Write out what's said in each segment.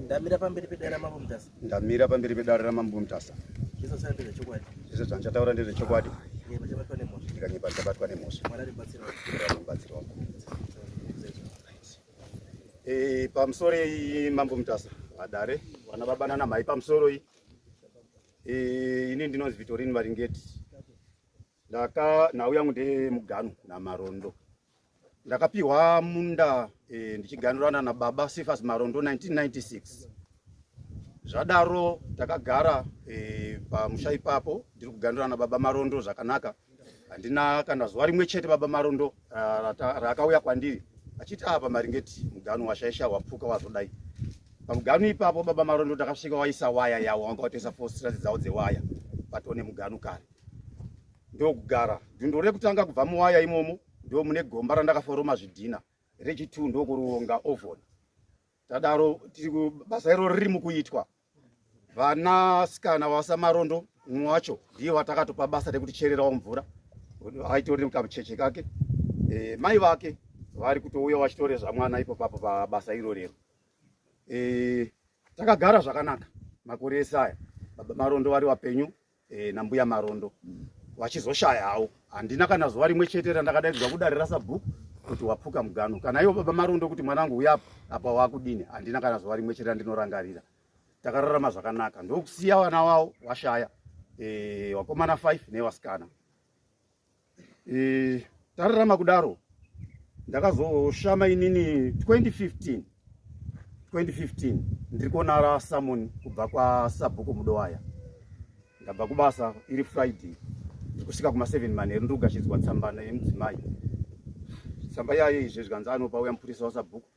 Ndamira pamberi pedare raMambo Mutasa. Ndamira pamberi pedare raMambo Mutasa. Zvese zvandichataura ndezvechokwadi. Zvese zvandichataura ndezvechokwadi. Nyepa chabatwa nemhosva. Ndikanyepa ndichabatwa nemhosva. Mwari aribatsira wangu. Mwari aribatsira wangu. Eh, pamusoro iyi Mambo Mutasa, vadare, vana baba nana mai pamusoro iyi. Eh, ini ndinonzi Vitorini Maringeti. Ndaka nhau yangu ndeyemugano naMarondo. Ndakapiwa munda e, ndichiganurana nababa Cephas Marondo 1996. Zvadaro takagara e, pamusha ipapo ndiri kuganurana nababa Marondo zvakanaka. Handina kana zuva rimwe chete baba Marondo raakauya kwandiri achiti apa ah, Maringeti mugano washaisha wapfuka wazodai. Pamugano ipapo baba Marondo takasvika waisa waya yawo wanga watoisa four dzavo dzewaya patone mugano kare. Ndokugara dhundo rekutanga kubva muwaya imomo ndo mune gomba randakaforoma zvidhina rechi2 ndokuruonga oven tadaro tiri basa iro riri mukuitwa vanasikana vasamarondo mumwe wacho ndiye watakatopa basa rekutichererawo mvura aitori kamucheche kake e, mai vake vari kutouya vachitorezva mwana ipo papo pabasa irorero e, takagara zvakanaka makore ese aya baba marondo vari vapenyu e, nambuya marondo vachizoshaya hawo handina kana zuva rimwe chete randakadaidzwa kudare rasabhuku kuti wapfuka mugano kana ivo baba marondo kuti mwanangu uya apa apa wakudini handina kana zuva rimwe chete randinorangarira takararama zvakanaka ndokusiya vana vavo washaya e, wakomana 5 nevasikana e, tararama kudaro ndakazoshama inini 2015 2015 ndiri kuona rasamon kubva kwasabhuku mudowaya ndabva kubasa iri friday kusvika kuma 7 manheru ndiri kugashidzwa tsamba yemudzimai tsamba yayo izve zvikanzi anopa uya mupurisa wasabhuku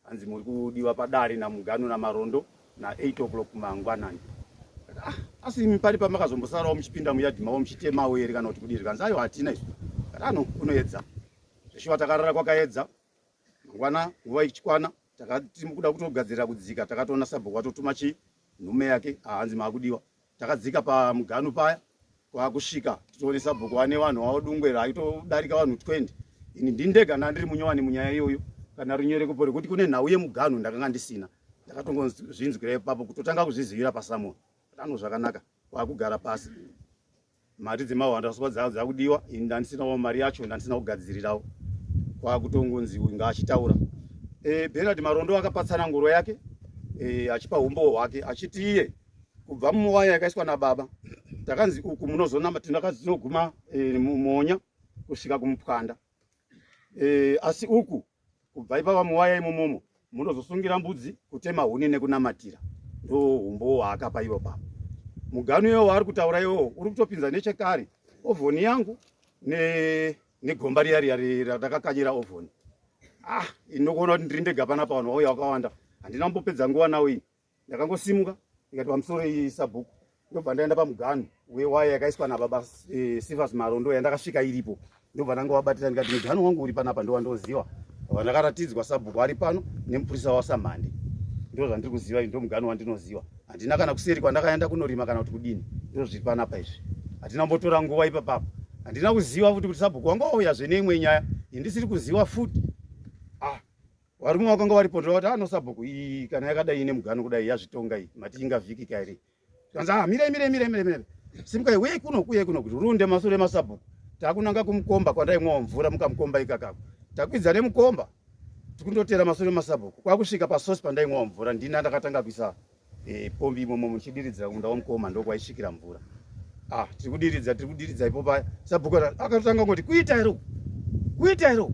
hanzi muri kudiwa padare namugano namarondo na 8 o'clock mangwanani ah, asi imi pari pamakazombosarawo muchipinda muyadhi mavo muchitemawo here kana kuti kudii zvikanzi ayo hatina izvo kati ano kunoedza zveshuwa takarara kwakaedza mangwana nguva ichikwana takati kuda kutogadzirira kudzika takatoona sabhuku atotuma chii nhume yake ahanzi maakudiwa takadzika pamugano paya kwakusvika titoone sabhuku ane vanhu vavo dungwe raitodarika vanhu 20 ini ndini ndega ndandiri munyowani munyaya iyoyo kana runyerekupo rekuti kune nhau yemuganhu ndakanga ndisina ndakatongozvinzwira ipapo kutotanga kuzvizivira pasamon ano zvakanaka kwakugara pasi mari dzemahwanda swa dzavo dzakudiwa ini ndandisinawo mari yacho ndandisina kugadzirirawo kwakutongonzi uyu ngaachitaura e, Bernard Marondo akapa tsananguro yake e, achipa umbowo hwake achiti iye kubva muwaya yakaiswa nababa takanzi uku munozonama tinakazoguma e, mumonya kusvika kumupwanda e, asi uku kubva ipapa muwaya imomomo munozosungira mbudzi kutema huni nekunamatira ndo umbowo hwaakapa ivo papa mugano iwo waari kutaura iwowo uri kutopinza nechekare ovhoni yangu negomba riya riya randakakanyira ovhoni ah inokuona kuti ndiri ndega panapa vanhu vauya vakawanda handina kumbopedza nguva nawo ini ndakangosimuka ndikati pamusoro iyi sabhuku ndobva ndaenda pamuganhu wewaya yakaiswa nababa e, Sifas Marondo yandakasvika iripo ndobva ndangovabatira ndikati muganhu wangu uri panapa ndowandoziva vandakaratidzwa sabhuku ari pano nemupurisa wasamhande ndo zvandiri kuziva ndo muganhu wandinoziva handina kana kuseri kwandakaenda kunorima kana kuti kudini ndo zviri panapa izvi handina kumbotora nguva ipapapo handina kuziva futi kuti sabhuku wanga wauya zve neimwe nyaya indisiri kuziva futi ah varume vakanga varipo ndovati ano ah, sabhuku iyi kana yakadai ine mugano kudai yazvitonga iyi mati ingavhikika here zvanzi ah mirai mirai mirai mirai mirai simukai uyai kuno uyai kuno kuti runde masure masabhuku takunanga kumukomba kwandaimwawo mvura mukamukomba ikakako takwidza nemukomba tikundotera masure masabhuku kwakusvika pasosi pandaimwawo mvura ndina ndakatanga kuisa e, pombi imomo muchidiridzira kumunda wamukoma ndokwaisvikira mvura ah tiri kudiridza tiri kudiridza ipo paya sabhuku akatanga kungoti kuita here uku kuita here uku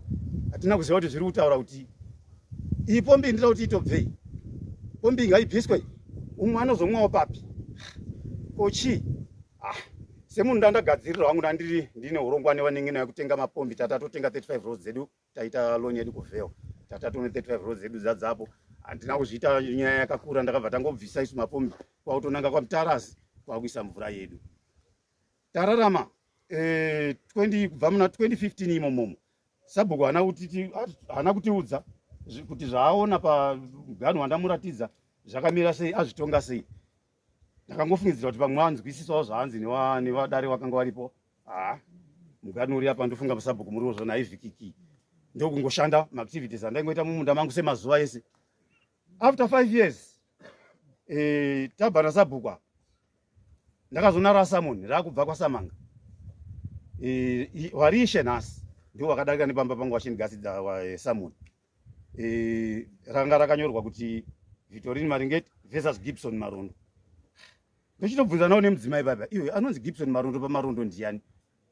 hatina kuziva kuti zviri kutaura kuti iyi pombi ndira kuti itobvei pombi ngaibviswe umwe anozomwawo papi ko chii ah semunhu ndandagadzirira wangu ndandiri ndine urongwa nevanin'ina yekutenga mapombi tatatotenga 35 roads dzedu taita loan yedu kuvheo tatatone 35 roads dzedu dzadzapo handina kuzviita nyaya yakakura ndakabva tangobvisa isu mapombi kwakutonanga kwamutarasi kwakuisa mvura yedu tararama eh, 20 kubva muna 2015 imomomo sabhuku haana kutiudza kuti zvaaona pamuganhu wandamuratidza zvakamira sei azvitonga sei ndakangofungidzira kuti pamwe anzwisisawo zvaanzi nevadare vakanga varipo haa muganhu uri apa ndofunga musabhuku muriwo zvona haivhikiki ndokungoshanda maactivities andaingoita mumunda mangu semazuva ese after five years Tabva nasabhuku apa, ndakazonara samoni rakubva kwaSamanga. Wari ishe nhasi ndiwo wakadarika nepamba pangu vachindigasidza samoni. Ranga rakanyorwa kuti Vitorin Maringeti versus Gibson Marondo. Ndochitobvunza nawo nemudzimai baba, iwe anonzi Gibson Marondo paMarondo ndiyani?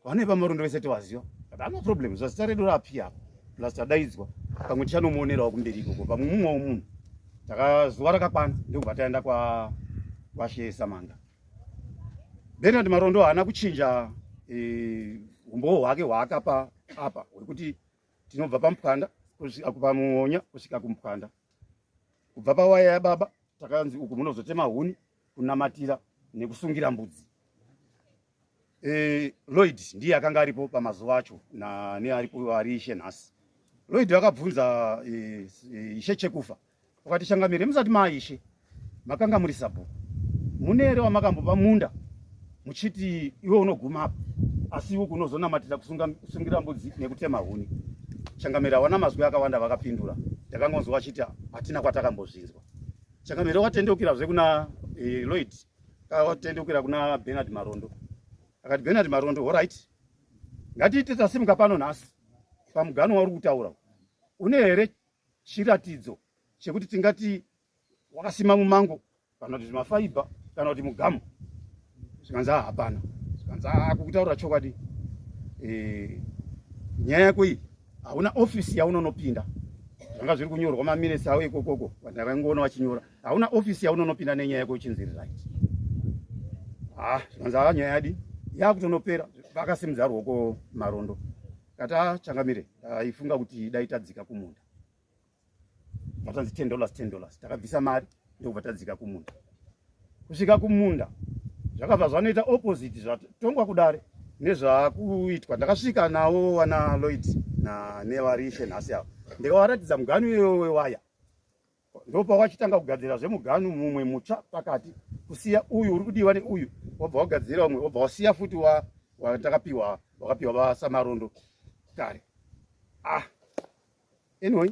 Vane paMarondo vese tovaziva. But ano problem, zvazita redu raapia apa, plus tadaidzwa, pamwe tichanomuonerawo kumberi ikoko, pamwe mumwewo munhu. Zuva rakakwana ndokubva taenda kwaShe Samanga. Bernard Marondo haana kuchinja umbowo hwake hwaakapa apa hwekuti tinobva paMupwanda kusvika paMuonya kusvika kuMupwanda. Kubva pawaya yababa takanzi uku munozotema huni, kunamatira nekusungira mbudzi. Lloyd ndiye akanga aripo pamazuva acho nearipo ari ishe nhasi. Lloyd akabvunza ishe Chekufa wakati, changamire, musati maaishe makanga muri sabhuku, mune here wamakambopa munda muchiti iwe unoguma apa asi iwe kunozonamatira kusungira mbudzi nekutema huni? Changamire hawana mazwi akawanda vakapindura, ndakangonzwa vachiti hatina kwatakambozvinzwa. Changamire watendeukirazve kuna Lloyd, watendeukira kuna Bernard Marondo, akati, Bernard Marondo, alright, ngatiite tasimuka pano nhasi pamugano wauri kutaura, une here chiratidzo chekuti tingati wakasima mumango kana kuti zvimafaibha kana kuti mugamu? Zvikanzi hapana. Zvikanzi kukutaura chokwadi, nyaya yako iyi hauna ofisi yaunonopinda. Zvanga zviri kunyorwa maminutes avo ikokoko, vandakangoona vachinyora, hauna ofisi yaunonopinda nenyaya yako uchinzi right. Zvikanzi nyaya yadi yakutonopera. Vakasimudza ruoko Marondo kati, changamire, aifunga kuti dai tadzika kumunda. Vatanzi $10, $10. Takabvisa mari ndokubva tadzika kumunda. Kusvika kumunda zvakabva zvanoita opposite zvatongwa kudare nezvaakuitwa. Ndakasvika navo vana Lloyd nevari ishe nhasi ava, ndikavaratidza muganu iyoyo wewaya. Ndopawachitanga kugadzira zvemuganu mumwe mutsva pakati, kusiya uyu uri kudiwa neuyu, wobva wagadzira umwe, wobva wasiya futi watakapiwa, wakapiwa vaSamarondo kare. Anyway,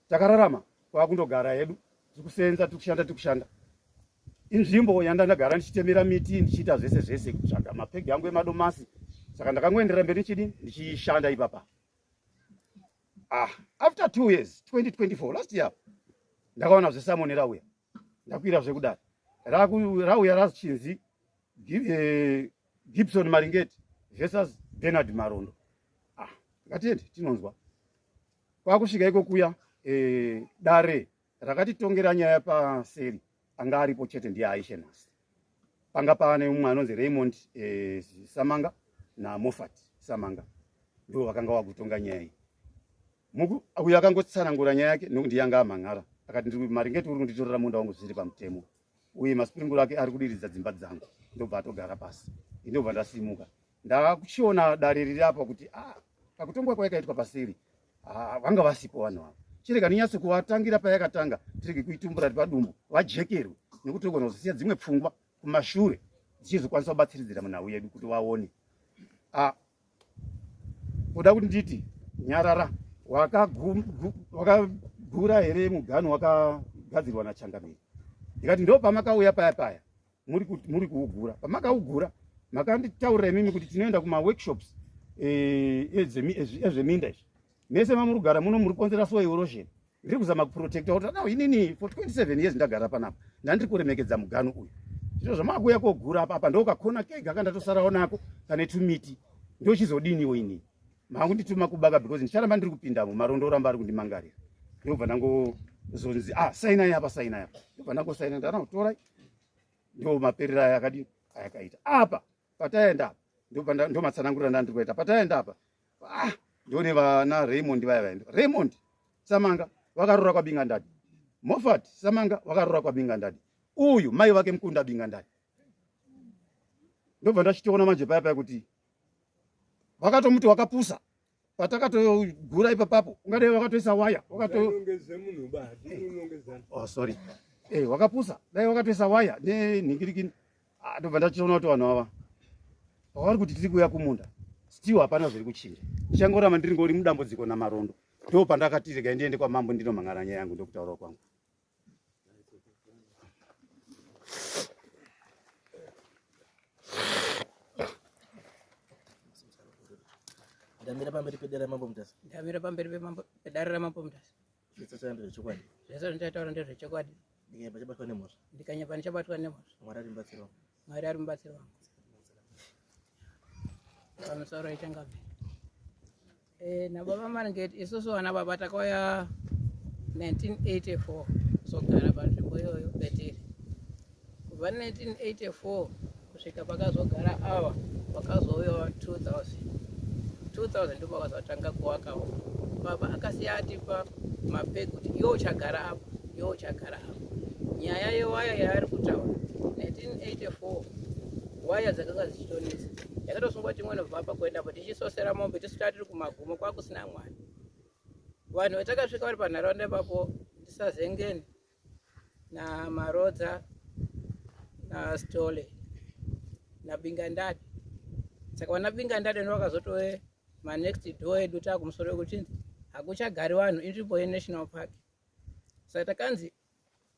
takararama kwakundogara hedu, tiri kusenza, tiri kushanda, tiri kushanda. Inzvimbo yandandagara ndichitemera miti, ndichiita zvese zvese, kutsvaga mapegi angu emadomasi. Saka ndakangoenderera mberi ndichidi ndichishanda ipapa. After 2 years, 2024, last year, ndakaona zvesamoni rauya, ndakwira zvekudai, rauya rachinzi Gibson Maringeti versus Bernard Marondo. Ngatiende tinonzwa. Kwakusvika iko kuya, dare rakatitongera nyaya paseri, anga aripo chete ndiye aishe nhasi. Panga paane umwe anonzi Raymond Samanga naMofat Samanga, ndo vakanga vakutonga nyaya iyi. Uyu akangotsanangura nyaya yake nokuti yanga amhan'ara, akati ndiri Maringeti uri kunditorera munda wangu zvisiri pamutemo, uye masprinkler ake ari kudiridza dzimba dzangu. Ndobva atogara pasi, ndobva ndasimuka, ndakuchiona dare riri apa kuti pakutongwa kwayakaitwa pasiri, vanga vasipo vanhu ava. Chirega ndinyatso kuvatangira payakatanga, tirege kuitumbura padumbu, vajekerwe, nekuti togona kuzosiya dzimwe pfungwa kumashure dzichizokwanisa kubatsiridzira munhau yedu kuti vaone. Kuda kuti nditi nyarara, wakagura here mugano wakagadzirwa nachangamire? Ndikati ndo pamakauya paya paya muri kuugura. Pamakaugura makanditaurira imimi kuti tinoenda kumaworkshops ezveminda izvi. Mese mamuri kugara muno muri kukonzera soil erosion. Ndiri kuzama kuprotecta kuti no, inini for 27 years ndagara panapa, ndandiri kuremekedza mugano uyu. Zvino zvamakuuya kogura apa, apa ndokakona kega kandatosarawo nako kane tumiti, ndochizodiniwo inini? Makundituma kubaka because ndicharamba ndiri kupindamo, Marondo oramba ari kundimangarira. Ndobva ndangozonzi, sainai apa, sainai apa. Ndobva ndangosaina, ndana kutorai. Ndo maperero aya akadini ayakaita apa. Pataenda apa, ndo matsanangurira ndandiri kuita. Pataenda apa, ndone vana Raymond vaya vaenda, Raymond Samanga vakarora kwaBinga Ndadi, Mofat Samanga vakarora kwaBinga Ndadi, uyu mai vake Mukunda Binga Ndadi. Ndobva ndachitoona manje paya paya kuti vakatomuti wakapusa patakatogura ipapapo, ungadai wakatoisa waya wakato oh, sorry, wakapusa, dai wakatoisa waya nenhingirikini. Ndobva ndachiona kuti vanhu ava pavari kuti tiri kuuya kumunda, still hapana zviri kuchinja, ndichangoramba ndiri ngori mudambudziko naMarondo. Ndo pandakati regai ndiende kwamambo ndinomhan'ara nyaya yangu. Ndokutaura kwangu. Ndamira pamberi pedare ramambo Mutasa. Ndamira pamberi pedare ramambo Mutasa. Zvese zvacho ndezvechokwadi. Zvese zvandichataura ndezvechokwadi. Ndikanyepa ndichabatwa nemhosva. Ndikanyepa ndichabatwa nemhosva. Mwari ari mubatsiri wangu. Mwari ari mubatsiri wangu. Pamusoro ichangabe. Eh, nababa Maringeti isusu vana baba takauya 1984 kuzogara panzvimbo iyoyo petiri. Kubva 1984 kusvika pakazogara ava vakazouyawo 2000. 2000 ndipo vakazotanga kuvakawo. Baba akasiya atipa mapegi kuti iwe uchagara apa, iwe uchagara apa. Nyaya yewaya yaari kutaura 1984 waya dzakanga dzichitonetsa. Yakatosungwa chimwe nobva apa kuenda apo tichisosera mombe tisu tatiri kumagumo kwakusina mwana. Vanhu vatakasvika vari panharaunda ipapo ndisazengeni naMarodza naStole naBingandade. Saka vana Bingandade ndo vakazotove manext door edu taakumusoro ekuchinzi hakuchagari vanhu inzvimbo yenational park. Saka takanzi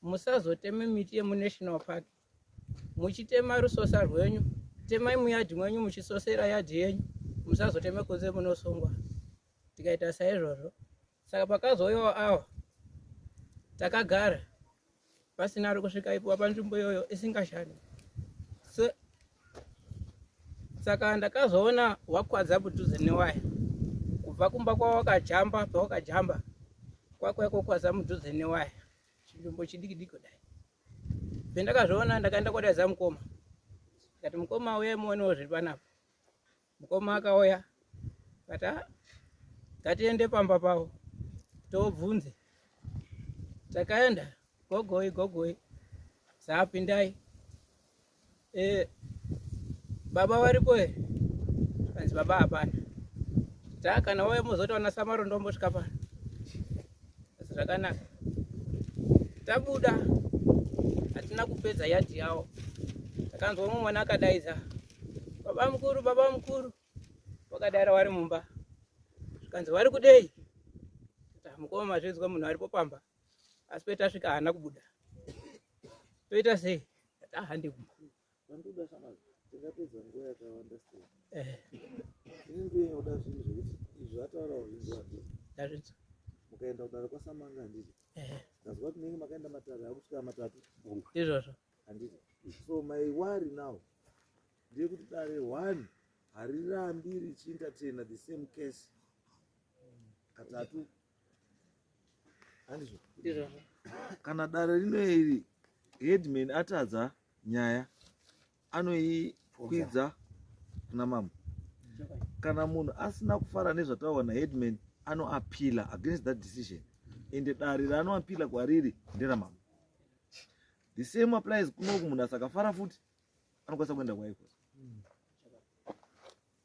musazoteme miti yemunational park muchitema rusosa rwenyu temai muyadhi mwenyu muchisosera yadhi yenyu musazoteme kunze munosungwa tikaita saizvozvo saka pakazouyawo awa takagara pasina ari kusvika ipuwa panzvimbo iyoyo isingashandi so, saka ndakazoona wakwadza padhuze newaya kubva kumba kwawakajamba pawakajamba kwakuya kokwadza mudhuze newaya chinzvimbo chidiki diki kudai pendakazviona ndakaenda kodaidza mukoma ndikati mukoma uyai muonewo zviri panapa mukoma akauya kati ah, ngatiende pamba pavo tobvunze takaenda gogoi gogoi saapindai e, baba varipo here kanzi baba hapana taa kana wauya mozoti wana samaro ndombosvika pano asi zvakanaka tabuda hatina kupedza yadhi yawo takanzwa umwe mwana akadaidza baba mukuru baba mukuru wakadaira wari mumba zvikanzi wari kudei mukoma mazvinzwa munhu aripo pamba asi petasvika haana kubuda toita sei ahandi kumba Vandoda shamwari, tingapedza nguva yakawanda sei? Eh. Ini ndiye oda zvinhu zvekuti izvi ataura zvinzwa handiti. Ndazvinzwa. Mukaenda kudare kwaSamanga handiti. Eh. Ndazwa kuti munenge makaenda matare akusvika matatu. Ndizvozvo. Handiti. So my worry now ndeyekuti dare one harirambi richientertaina the same case katatu. Handizvo. Ndizvozvo. Kana dare rino iri headman atadza nyaya anoikwidza kuna mambo. Kana munhu asina kufara nezvataurwa naheadman anoappeala against that decision ende dare raanoappeala kwariri nderamambo. The same applies kunoku munhu asakafara futi anokwanisa kuenda kwaikosa.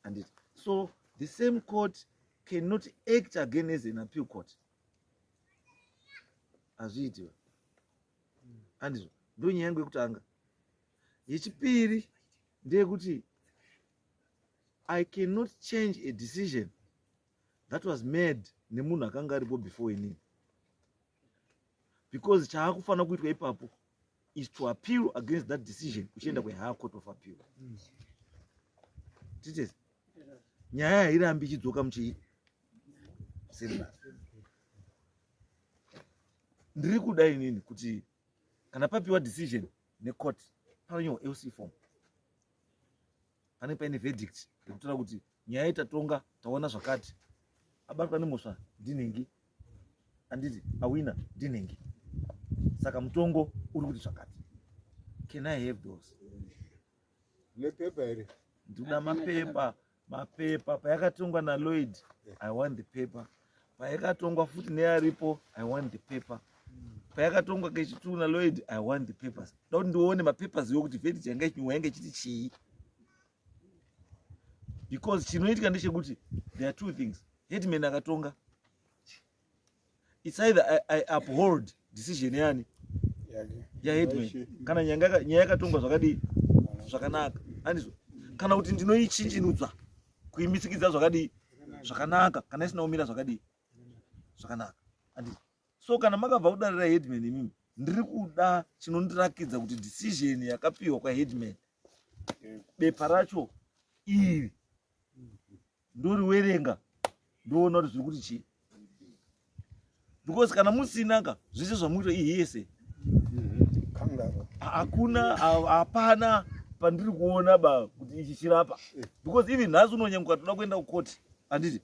Handiti. So the same court cannot act again as an appeal court. Hazviitiwe. Handizvo. Ndo nyaya yangu yekutanga. Yechipiri ndeyekuti I cannot change a decision that was made nemunhu akanga aripo before inini. Because chaakufanira kuitwa ipapo is to appeal against that decision uchienda kuhigher court of appeal. Titezi. Nyaya hairambi ichidzoka muchii same. Ndiri kuda inini kuti kana papiwa decision necourt panonyorwa LC form. Pane paine verdict yekutaura kuti nyaya itatonga taona zvakati abatwa nemhosva ndinhingi handiti awina ndinhingi saka mutongo uri kuti zvakati. Can I have those? Nepepa here? Ndikuda mapepa mapepa payakatongwa naLloyd I want the paper. Payakatongwa futi nearipo I want the paper. Payakatongwa kechitu naLloyd I want the papers. Ndoda kuti ndione mapapers iwo kuti verdict yanga ichinyorwa yange ichiti chii. Because chinoitika ndechekuti there are two things. Headman akatonga. It's either I uphold decision yani ya headman kana nyaya yakatongwa zvakadii zvakanaka handizvo, kana kuti ndinoichinjinudza kuimisikidza zvakadii zvakanaka kana isina kumira zvakadii zvakanaka handizvo. So kana makabva kudarira headman imimi ndiri kuda chinondirakidza kuti decision yakapiwa kwaheadman bepa racho iri ndoriwerenga Ndoona kuti zviri kuti chii. Because kana musina ka zvese zvamuita ihese. Hakuna, hapana pandiri kuona ba kuti ichi chirapa. Because even nhasi unonyanguka toda kuenda kucourt, handiti?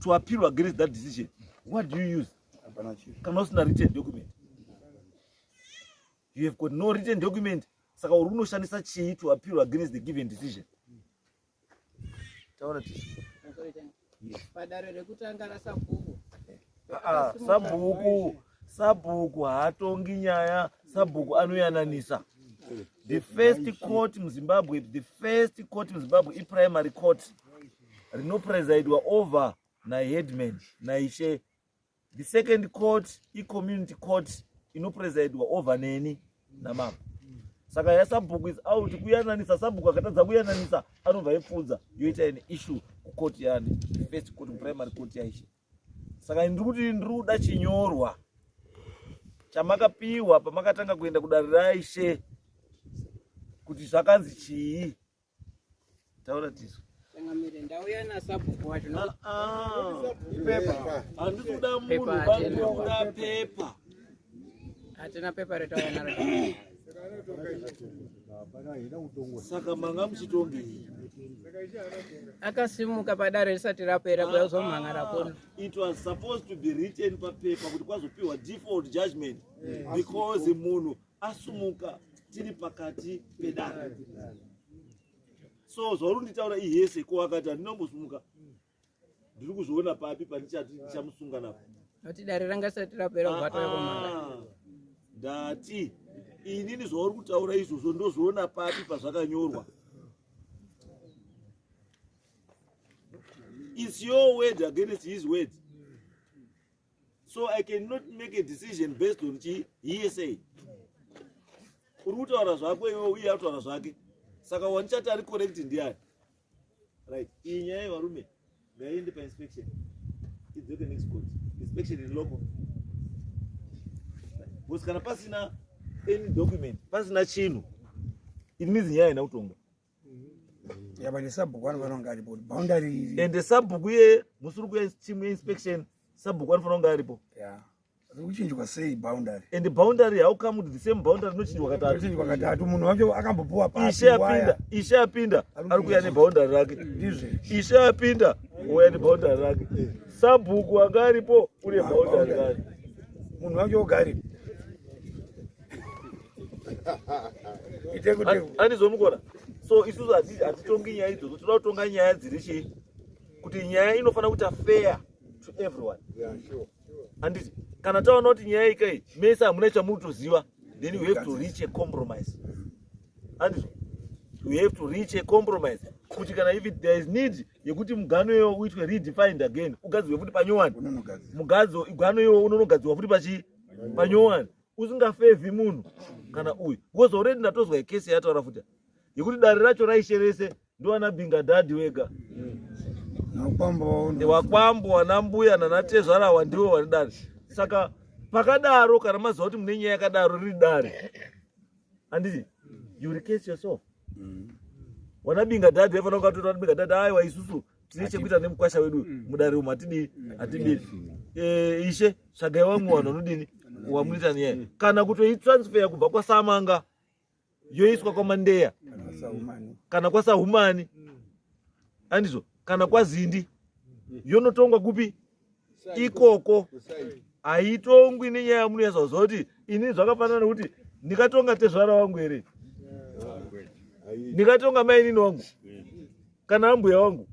To appeal against that decision. What do you use? Kana usina written document. You have got no written document. Saka uri kunoshandisa chii to appeal against the given decision? Taura tisu. Padare rekutanga rasabhuku. Ah, sabhuku, sabhuku haatongi nyaya, sabhuku anoyananisa. The first court muZimbabwe, the first court muZimbabwe iprimary court rinopresidwa over naheadman naishe. The second court icommunity court inopresidwa over neni namambo. Saka yasabhuku is out kuyananisa, sabhuku akatadza kuyananisa anobva ipfudza yoita an issue kucourt yani, the first court, primary court yaishe. Saka ndiri kuti ndiri kuda chinyorwa chamakapiwa pamakatanga kuenda kudare raishe kuti zvakanzi chii. Taura tisu. Changamire, ndauya nasabhuku wacho. Handisi kuda munhu, ndikuda pepa. Hatina pepa retauya naro. Saka manga muchitongei? Akasimuka padare risati rapera kuya kuzomhan'ara kuno. It was supposed to be written papepa kuti kwazopiwa default judgment because munhu asumuka tiri pakati pedare. So zvauri kunditaura ihese ko akati handinombosumuka. Ndiri kuzviona papi pandichati ndichamusunga napo. Noti dare ranga risati rapera kubva tauya kumhan'ara. Ndati inini zvauri kutaura izvozvo ndozviona papi pazvakanyorwa. It's your word against his word. So I cannot make a decision based on chi hearsay. Uri kutaura zvako iwe uye akutaura zvake. Saka wandichati ari correct ndiani? Right. Iyi nyaya yevarume ngaiende pa inspection. Idzoke next court. Inspection in local. Because kana pasina any document, pasina chinhu, it means nyaya haina kutonga. Yeah, but the sabhuku anofanira kunge aripo. Boundary iri. And the sabhuku iye musi uri kuya team yeinspection, sabhuku anofanira kunge aripo. Yeah. Riri kuchinjwa sei boundary? And the boundary, how come the same boundary inochinjwa katatu? Inochinjwa katatu, munhu wacho akambopuwa papi Ishe apinda, ishe apinda, ari kuya neboundary rake. Ndizve. Ishe apinda, ouya neboundary rake. Sabhuku anga aripo, une boundary rake. Munhu wacho ogari. Andizomukona. So isusu hatitongi nyaya idzodzo, toda kutonga nyaya dziri chii? Kuti nyaya inofanira kuita fair to everyone. Yeah, sure. Anditi kana taona kuti nyaya ikai mese hamuna chamunotoziva, then we have to reach a compromise. Andizvo, we have to reach a compromise kuti kana if there is need yekuti mugano iwo uitwe redefined again, ugadzirwe futi panyowani. Mugadzo mugano iwo unonogadzirwa futi pachi panyowani, usingafevhi munhu kana uyu. Because already ndatozwa kesi yataura futi yekuti dare racho raishe rese ndiwana Binga dhadhi wega. Wakwambo wana mbuya nanatezvara wandiwo wari dare. Saka pakadaro kana maziva kuti mune nyaya yakadaro riri dare, handiti you recase yourself. Wana Binga dhadhi vaifanira kukatora wana Binga dhadhi, aiwa isusu tine chekuita nemukwasha wedu mudare umu, hatidii hatibiri. Ishe tsvagai vamwe vanhu vanodini wamunoita nenyaya, kana kutoitransfer kubva kwaSamanga yoiswa kwaMandeya kana kwaSahumani, andizvo, kana kwaZindi, yonotongwa kupi ikoko. Haitongwi nenyaya yamunoyasa kuziva kuti ini zvakafanana nekuti ndikatonga tezvara wangu here, ndikatonga mainini wangu kana ambuya wangu,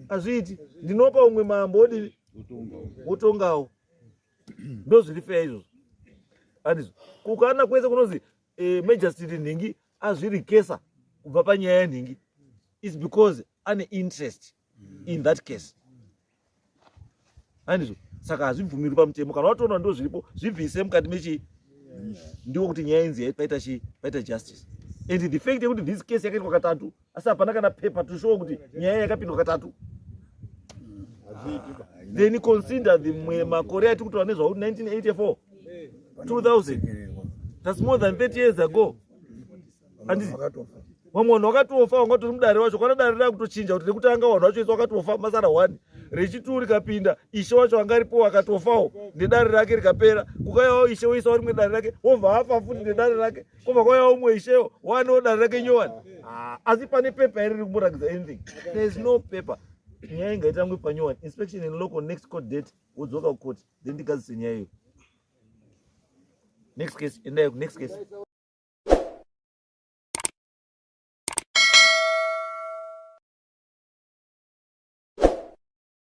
hazviiti. Ndinopa umwe mambo odini wotongawo. Ndozviri fair izvozvo, andizvo? Kukana kwese kunozi magistrate nhingi azvirikesa kubva panyaya yenhingi is because ane interest in that case, andizvo? Saka hazvibvumirwi pamutemo. Kana watoona ndo zviripo, zvibvise mukati mechi, ndiko kuti nyaya inzi paita chi paita justice. And the fact yekuti this case yakaitwa katatu asi hapana kana paper to show kuti nyaya yakapindwa katatu, then consider the makore atiri kutaura nezvawo, 1984, 2000, that's more than 30 years ago, handiti? Vamwe vanhu vakatofa vanga vatori mudare wacho. Kwana dare rakutochinja kuti rekutanga vanhu vacho vese vakatofa masara one. Rechituru rikapinda ishe wacho anga aripo akatofawo nedare rake rikapera. Kukauyawo ishe woisawo rimwe dare rake wobva afa futi nedare rake. Kobva kwauyawo umwe ishewo wanewo dare rake nyowani. Ah, asi pane paper here riri kumboratidza anything? There is no paper. Nyaya ingaitangwe panyowani. Inspection in local next court date wodzoka kucourt then ndigadzise nyaya iyo. Next case, endai next case.